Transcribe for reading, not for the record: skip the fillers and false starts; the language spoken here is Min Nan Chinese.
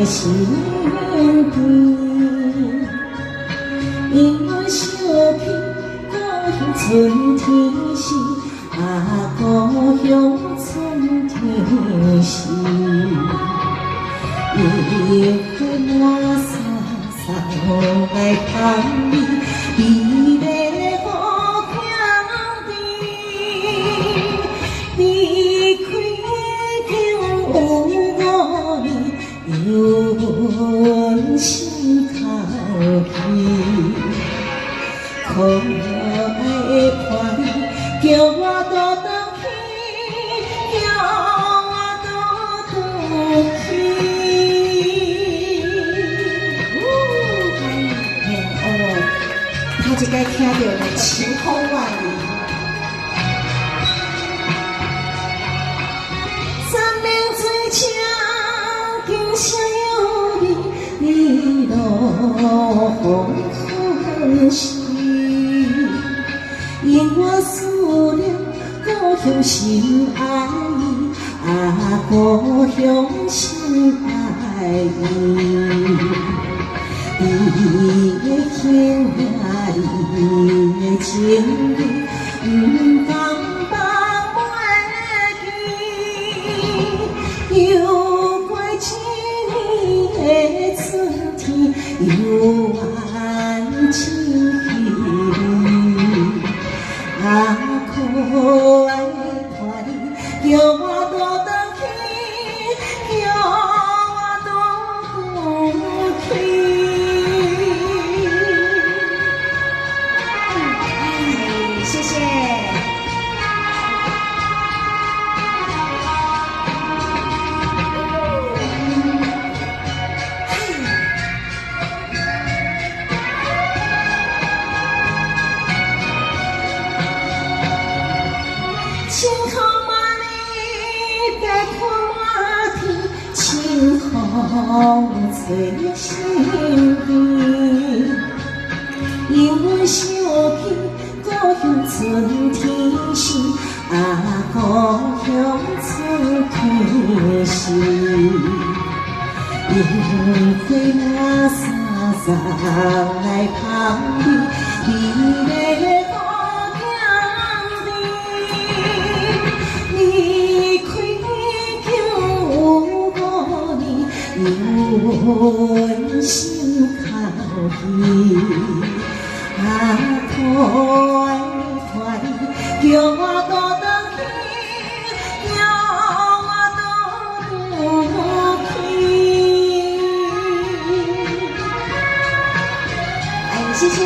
身邊，因阮想起故鄉春天時，啊，故鄉春天時，櫻花滿山送來芳味，美麗好兄弟，離開已經有5年，猶阮心空虛。可愛的伴侶，叫我倒轉去，叫我倒轉去。哦，嘿，哦，頭一擺聽著呢，晴空萬里。山明水清，景色優美，日落黃昏時，因我思念故鄉心愛伊，啊，故鄉心愛伊。你的形影，你的情義，毋甘放袂記。又過一年的春天，猶願情稀微。啊，可愛的伴侶，叫我倒轉去，叫我倒轉去。哎，謝謝。晴空萬里，白雲滿天，清風吹身邊。因阮想起故鄉春天時，啊，故鄉春天時，櫻花滿山送來芳味，美麗好兄弟。離開已經有5年，猶阮心空虛。啊，可愛的伴侶，叫我倒轉去，叫我倒轉去。哎，謝謝。